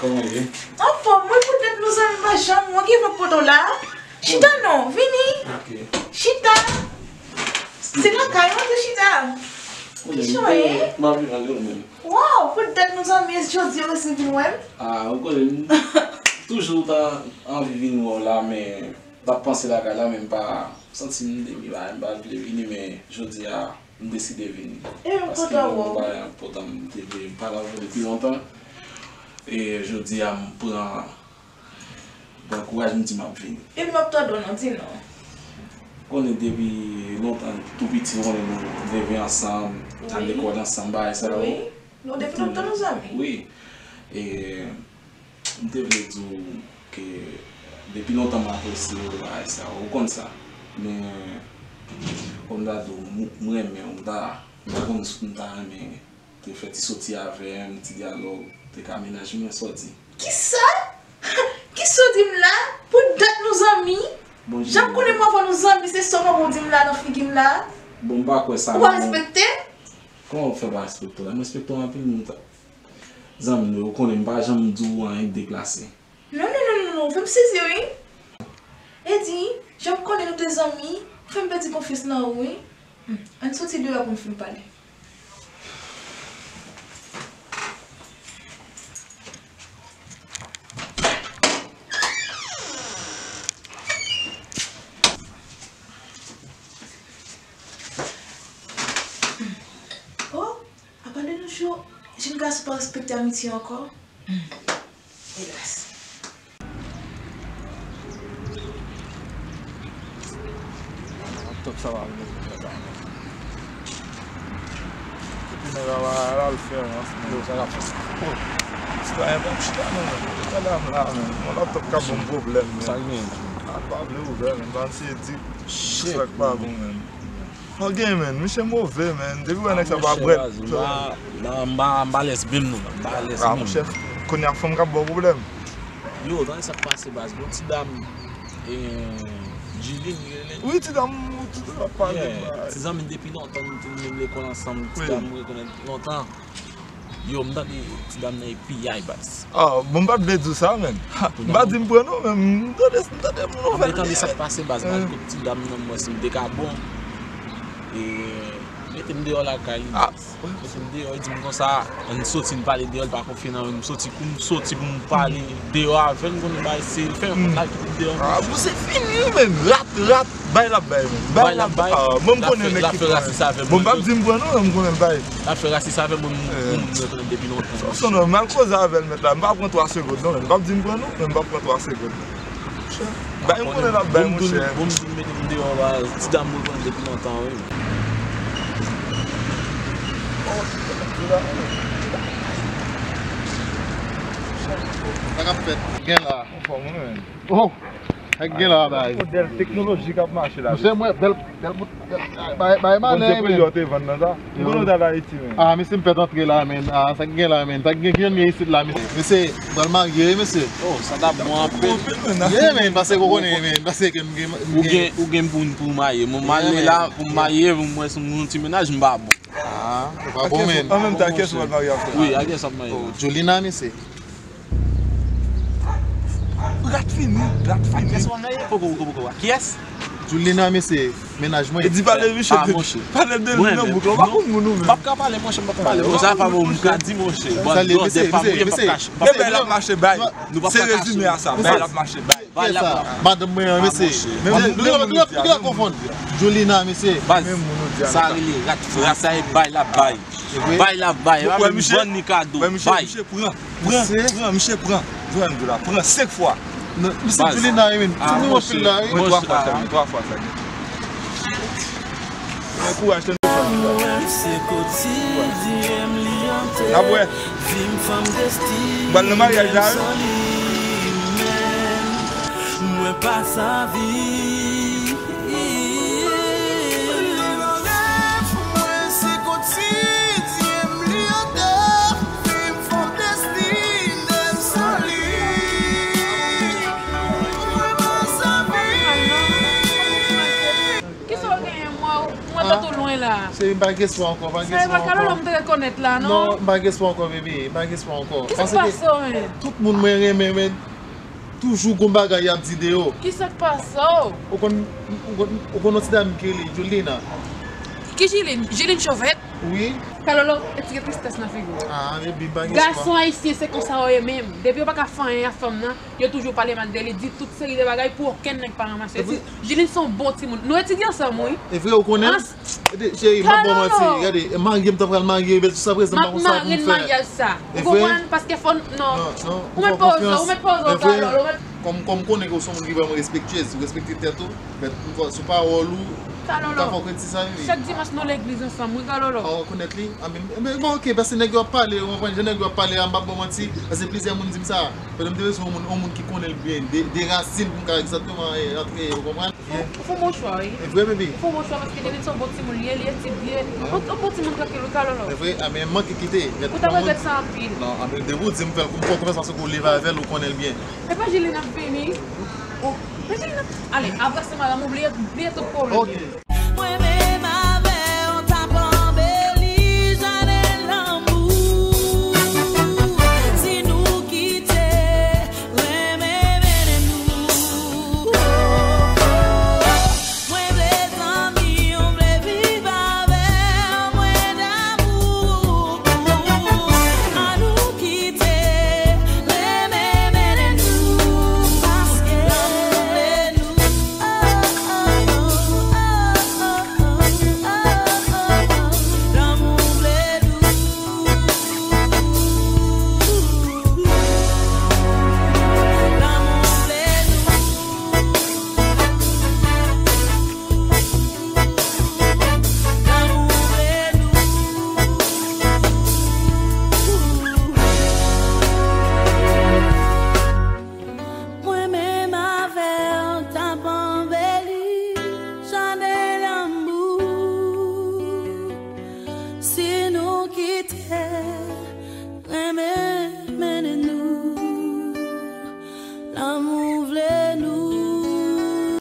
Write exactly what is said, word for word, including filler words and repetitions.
Anfòm, wi, poutèt nou zanmi pa janm, mwen ki vle pote w la. Chita non, vini. Ok. Chita. Se lakay ou te chita. Ki jan ye? M ap viv ak yo menm. Waw, poutèt nou zanmi, jodi a ou vin wè m? Ah, ou konnen, m toujou ta anvi vin wè w la, men m t ap panse lakay la, men m pa santi m te vle, m pa vle vini, men jodi a, m deside vini. E m kontan wè w. Paske yon bagay enpòtan m te vle pale avè w depi lontan. E jodi a, m pran, pran kouraj, m di m ap vini. Epi m ap tande w non, di non. Konnen depi lontan, tou piti, konnen nou leve ansanm, al lekòl ansanm, bagay sa yo. Wi. Nou depi lontan nou zanmi. Wi. E M te vle di w ke depi lontan m apresye w, bagay sa, ou konn sa. Men, kòm m ta di w, m, m renmen w, m ta, m ta konn si m ta renmen te fè ti soti avè m, ti dyalòg, te ka menaj mwen, sa w di? Kisa? Kisa w di m la? Pou dat nou zanmi? Bon, jan m konnen m avè w nou zanmi, se sa w pa bon di m la nan figi m la? Bon, m pa kwè sa, non. Ou pa respekte m? Kòman w fè pa respekte w la? M respekte w anpil, m ta, zanmi m, ou konnen m pa janm di w anyen k deplase. Non, non, non, non, non, fè m sezi wi. Edi, jan m konnen nou te zanmi, fè m pèdi konfyans nan ou wi. Hmm, ann soti deyò pou m fin pale. Oh, apa de nos jours, jèn gason pa respekte amitye ankò? Hmm. Elas. Laptop sa va vin pou mwen la. Epi nèg la va al fè rans, men. Yo, sa l ap fè? Oh. Sitwayen, pa m chita non, men. Gade m la, men. Yon laptop ka ban m pwoblèm, men. Sa l gen? A, pa vle ouvè, men. Pa m sezi. Shit. Sa k pa bon, men. Fò gen, men. Misye move, men. Depi wè nèg sa pa brèt. M pa, m pa, m pa alèz menm non, m pa alèz menm. Ah, monchè, kounye a fanm k ap ba w pwoblèm. Yo, tande sa k pase, baz. Gon ti dam, eh, Julie, li rele. Wi, ti dam, ti dam ap pale. Yeah, ti zanmi depi lontan, nou te menm lekòl ansanm, ti dam mwen konnen depi lontan. Yo, m tande ti dam nan e piyay, baz. Ah, bon, m pa t vle di w sa, men. Ha, m pa di m pran non, men m tande, m tande nouvèl. Apre tande sa k pase, baz, m al kot ti dam nan, m wè si m te ka bon. E mete m deyò lakay li. Ah. Mete m deyò, li di m konsa, ann soti, n pale deyò, li pa konfye nan mwen, m soti pou m soti pou m pale deyò avè l, m konnen bagay serye, fè yon kont la, kite m deyò. Ah, bon, se fini, men. Rat, rat. Bay l ap bay, men. Bay l ap bay. Ah, mwen, m konnen nèg ki pran. Bon, m p ap di m pran non, men m konnen l bay. L ap fè rasis avè mwen, m, eh, moun mwen konnen depi lontan. Son, son nòmal koze avè l, mèt la. M pa pran twa segonn non, men m p ap di m pran non, men m p ap pran twa segonn. Bay m konnen l ap bay, monchè. Bon, m di l mete m deyò, ba, ti dam mwen konnen depi lontan, wi. Sa k ap fèt? Gen la. Anfòm, wi, men. Oh! Sa k gen la, bay? Modèl teknolojik ap mache la. Mesye, mwen, bèl, bèl bout, bèl, bay, bay manè, men. Bon, se pwodui w te vann nan sa? M konnen w t al Ayiti, men. Ah, mesye, m pèt antre la, men. Ah, sa k gen la, men? Sa k gen, ki jan gen isit la, mesye? Mesye, m pral marye, wi, mesye. Oh, sa t ap bon anpil. Yeah, men, paske ou konnen, men, paske m gen, m gen. Ou gen, ou gen pou, pou w marye. Mwen, m ale la, pou m marye, pou m wè si m yon ti mennaj, m pa bon. Ah, ou pa bon, men. An menm tan, kiyès ou pral marye avè? Wi, ak kiyès w ap marye? Oh, Jolina, mesye. Rat fini, rat fini. Kiyès w ap marye? Poko, poko, poko. Kiyès? Jolina, mesye, mennaj mwen. E di pale, misye. Ah, monchè. Pale de li nan bouk la, ou pa konn moun ou menm. M p ap ka pale, monchè, m p ap pale. Bon, sa pa bon, m ka di, monchè. Bon, salye, mesye, mesye, mesye. Ebyen, l ap mache bay. Se rezime a sa, bay l ap mache bay. Bay l ap bay. Madanm mwen an, mesye. Menm moun ou di a. Jolina, mesye. Baz, sa rele rat, rat sa e bay l ap bay. Bay l ap bay. Misye pran, pran, misye pran. Jwenn de la, pran senk fwa. Misye Jolina, wi, men. Tini anpil la, wi. Mwen twa fwa sa, mwen twa fwa sa. Mwen kouraj, tande. N ap wè. Bal nan maryaj la, wi. Mwen pa sa vi. Li nan rèv mwen, se kotidyen m li andan. Fi m fè m destine m san li. Mwen pa sa vi. Kisa w genyen, mwen, mwen tande w lwen la. Cheri, m pa gen espwa ankò, m pa gen espwa ankò. Sa e pa Kalolo m te rekonèt la, non? Non, m pa gen espwa ankò, bebe, m pa gen espwa ankò. Kisa k pase w menm? Tout moun mwen renmen, men toujou gon bagay y ap di de yo. Kisa k pase w? Ou konn, ou konn, ou konn yon ti dam ki rele Jolina? Ki Jiline? Jiline Chovèt? Wi. Kalolo, etike tristès nan figi w. Ah, bebe, m pa gen espwa. Gason ayisyen, se konsa yo ye menm. Depi yo pa ka fè anyen a fanm nan, yo toujou pale mal de li, di tout seri de bagay pou okenn nèg pa ranmase. Jiline se yon bon timoun. Nou etidye ansanm, wi. E vre, ou konnen? Gade, cheri, m pa ba w manti. Gade, marye m ta pral marye, men jiska prezan m pa konn sa pou m fè. M ap mare maryaj sa. Ou konprann? Paske fò, non. Ou met poze, ou met poze, Kalolo, ou met. Kòm, kòm konnen ke w se yon moun ki vrèman respektyez, ou respekte tèt ou, men sou pawòl ou, m ka fè w kredi sa, wi. Chak dimanch nou legliz ansanm, wi, Kalolo. Ou rekonèt li? Ah, men, men, bon, ok, paske nèg yo ap pale, ou konprann, jan nèg yo ap pale a, m p ap ba w manti, paske plizyè moun di m sa. Pandan m te bezwen yon moun, yon moun ki konnen l byen, de, de rasin pou m ka egzakteman, eh, antre, ou konprann? Ou fè yon bon chwa, wi. E vre, bebe. Ou fè yon bon chwa paske Denis se yon bon timoun li ye, li etidye. Yon, yon bon timoun trankil, wi, Kalolo. E vre, a, men m manke kite. Ou t ap regrèt sa anpil. Non, anpil. Depi w di m fè l, m fè w konfyans paske w leve avè l, ou konnen l byen. E pa Jiline ap vini. Men Jiline ap, ale, abrase madanm ou, bliye, bliye tout pwoblèm yo. Ok.